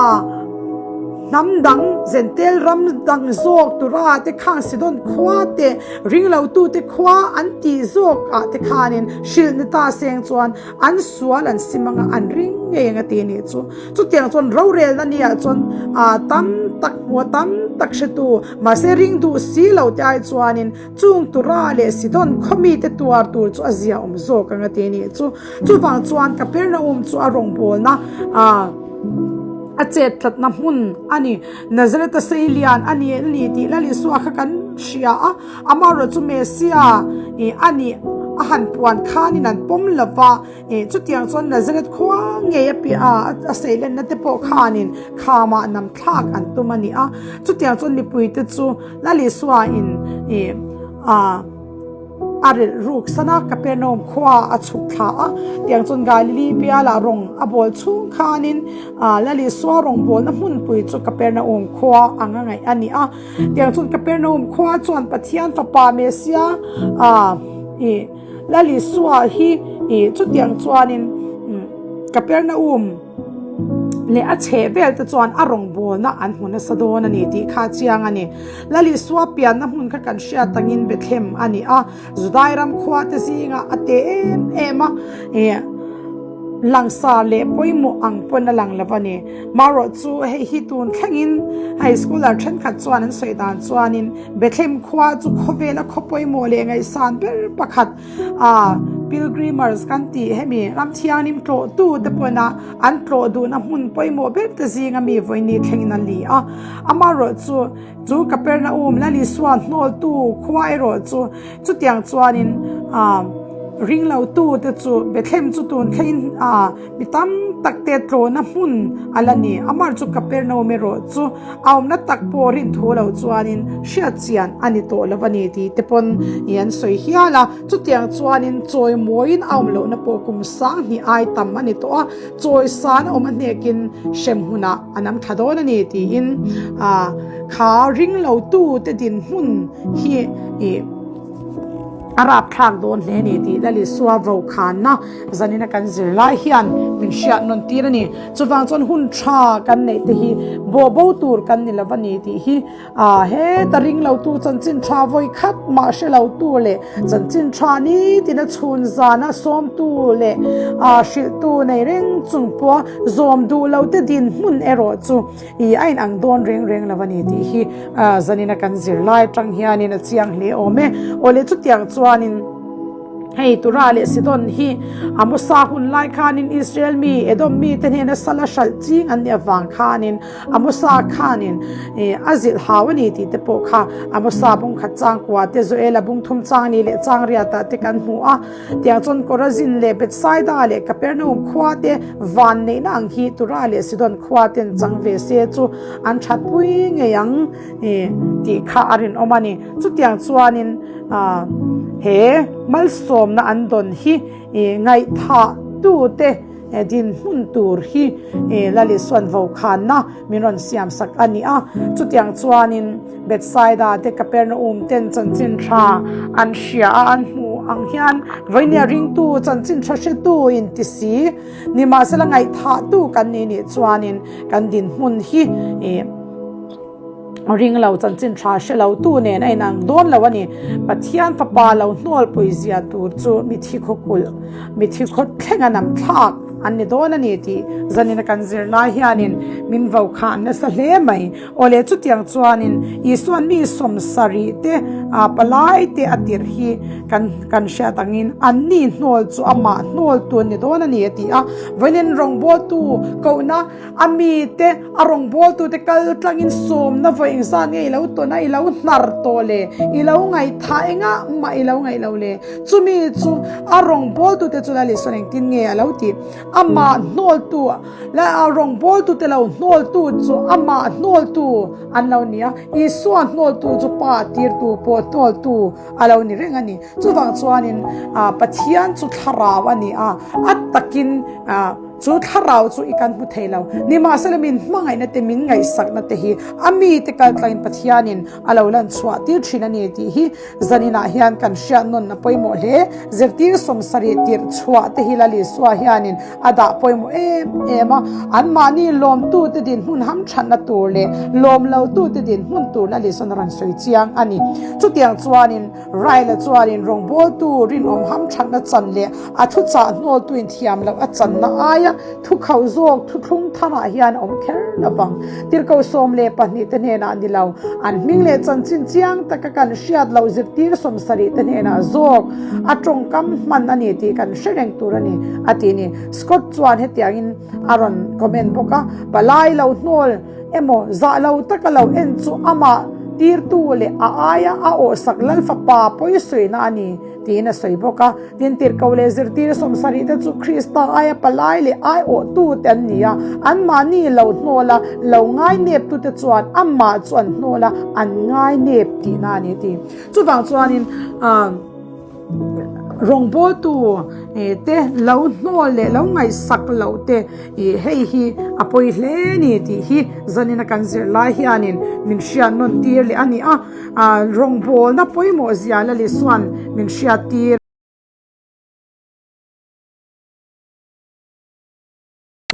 hnam dang Zentel ram dang zawk tura te khang Sidon khua te ringlotu te khua an tih zawk ah te khanin hrilh ni ta seng chuan an sual an sim anga an ring ngei anga ti nih chu. Chutiang chuan rorelna nia chuan ah tam tak hmua tam tak hretu mahse ring duh si lo te ai chuanin chung tura leh Sidon khaw mite tuar tur chu a zia awm zawk anga ti nih chu. Chuvang chuan Kapernaum chu a rawngbawlna ah a chet tlatna hmun a ni. Nazareth-a sei lian a ni a ni tih Lal Isua kha kan hria a, amaherawh chu Messia ih a nih a han puan khanin an pawm lo va, ih chutiang chuan Nazareth khua ngei a piah a a sei lenna te pawh khanin khamah nam thlak an tum a ni a. Chutiang chuan mipuite chu Lal Isua in ih a. A rilh ruk san a, Kapernaum khua a chhuk thla a. Tiang chuan Galili bialah rawng a bawl chhung khanin Lal Isua rawng bawlna hmunpui chu Kapernaum khua anga ngaih a ni a. Tiang chuan Kapernaum khua chuan Pathian fapa Messia i Lal Isua hi i chutiang chuanin Kapernaum leh a chheh vel te chuan a rawngbawlna an hmu nasa dawn a ni tih kha a chiang a ni. Lal Isua pianna hmun kha kan hriat angin Bethlehem a ni a, Judai ram khua te zingah a te em em a, ih langsar leh pawimawh ang pawn a lang lo a ni. Marawh chu hei hi tun thlengin high schooler thenkhat chuan an sawi dan chuanin Bethlehem khua chu khawvela khaw pawimawh leh ngaihsan ber pakhat A Pilgrimers kan tih hemi ram thianghlim tlawhtu te pawna an tlawh duhna hmun pawimawh ber te zinga mi vawiini thlengin an li a. Amaherawh chu, chu Kapernaum Lal Isua hnawltu khua erawh chu chutiang chuanin a ringlotu te chu Bethlehem chu tun thlengin a Mi tam tak te tlawhna hmun a la ni. Amar chu Kapernaum erawh chu a awmna tak pawh rin thu lo chuanin hriat chian a ni tawh lo a ni tih te pawn i an sawi hial a. Chutiang chuanin chawi mawiin a awm lohna pawh kum sang hnih ai tam a ni tawh a, chawi san a awm a hnekin hrem hunah a nam tha dawn a ni tiin kha ring lo tu te dinhmun hi i a rapthlak dawn hle a ni tih Lal Isua vokhanna Zanina kan zir lai hian min hriat nawn tir a ni. Chuvang chuan hun tha kan neih te hi bawh bo tur kan ni lo a ni tih hi heta ring lo tu chanchin tha vawi khat mah hre lo tu leh chanchin tha nitin a chhun zana sawm tu leh hrilh tu nei reng chung pawha zawm duh lo te dinhmun erawh chu i a inang dawn reng reng lo a ni tih hi zanina kan zir lai atang hianin a chiang hle awm e. Awle chutiang chuanin. Hei Tura leh Sidon hi Amosa hun lai khanin Israel mi, Edom mite hnena sala hralh ching an nih avang khanin Amosa khanin a zilh hau a ni tih te pawh kha Amosa bung khat chang kua te, Joela bung thum chang ni leh chang riatah te kan hmu a. Tiang chuan Korazin leh Bethsaida leh Kapernaum khua te van neihna ang hi Tura leh Sidon khua ten chang ve se chu an thatpui ngei ang tih kha a rinawm a ni. Chutiang chuanin he malsawmna an dawn hi ngaihthah tute dinhmun tur hi Lal Isuan vokhanna min rawn siam sak a ni a. Chutiang chuanin Bethsaida te Kapernaum ten chanchin tha an hria a, an hmu ang hian vawinia ringtu chanchin tha hretu in ti si nimahsela ngaihthahtu kan ni nih chuanin kan dinhmun hi Ring lo chanchin tha hre lo tu nen a inang dawn lo a ni. Pathian fapa lo hnawlpui zia tur chu mithi khaw kulh, mithi khaw thleng a nam thlak. an ni dawn a ni tih zanina kan zirlai hianin min vaukhah nasa hle mai. Awle chutiang chuanin Isuan mi sawmsarih te palai te a tirh hi kan kan hriat angin anni hnawl chu amah hnawl tu an ni dawn a ni a ti a. Vawiin rawngbawltu kohna a mite a rawngbawltu te kal tlangin sawmna vawi engzat nge i lo tawn a i lo hnar tawh le i lo ngaihthah engah mah i lo ngaih lo le chumi chu a rawngbawltu te chu Lal Isuan engtin nge a lo tih amah hnawltu La a rawngbawltute lo hnawltu chu amah hnawltu an lo ni a, Isua hnawltu chu Pa tirtu pawh hnawltu a lo ni reng a ni. Chuvang chuanin Pathian chu thlarau a ni a, a takin chu thlarau chu i kan hmu thei lo. Nimahsela min hmangaihna te, min ngaihsakna te hi a mite kaltlangin Pathianin a lo lan chhuah tir thin a ni tih hi Zaninah hian kan hriat nawn a pawimawh hle. Zirtir sawmsarih tirh chhuah te hi Lal Isua hianin a dah pawimawh em em a. Anmahni lawmtute dinhmun hamthatna tur leh lawmlotute dinhmun tur Lal Isuan a rawn sawi chiang a ni. Chutiang chuanin Raila chuanin rawngbawltu rinawm hamthatna chan leh a thuchah hnawltuin thiam loh a channa aia Thukhauh zawk thuthlung tharah hian a awm kher lovang. Tirhkoh 12 te hnenah ni lo, an hming leh chanchin chiang taka kan hriat loh zirtir 70 te hnenah zawk a tawngkam hman a ni tih kan hre reng tur a ni, a ti ni. Scott chuan hetiangin a rawn comment bawk a, Palai lo hnawl emaw zah lo taka lo en chu amah tirtu leh a aia a awhsak Lalfapa pawisawiina a ni, tiin a sawi bawk a. Tin, tirhkoh leh zirtir 70 te chu Krista aia palai leh aiawhtute an ni a, anmahni lo hnawl a, lo ngaineptute chuan amah chu an hnawl a, an ngainep tihna a ni a ti. Chuvang chuanin rawngbawltu te lo hnawl leh lo ngaihsak loh te hei hi a pawi hle a ni tih hi zanina kan zirlai hianin min hriat nawn tir leh a ni a. Rawngbawlna pawimawh zia Lalisuan min hriat tir.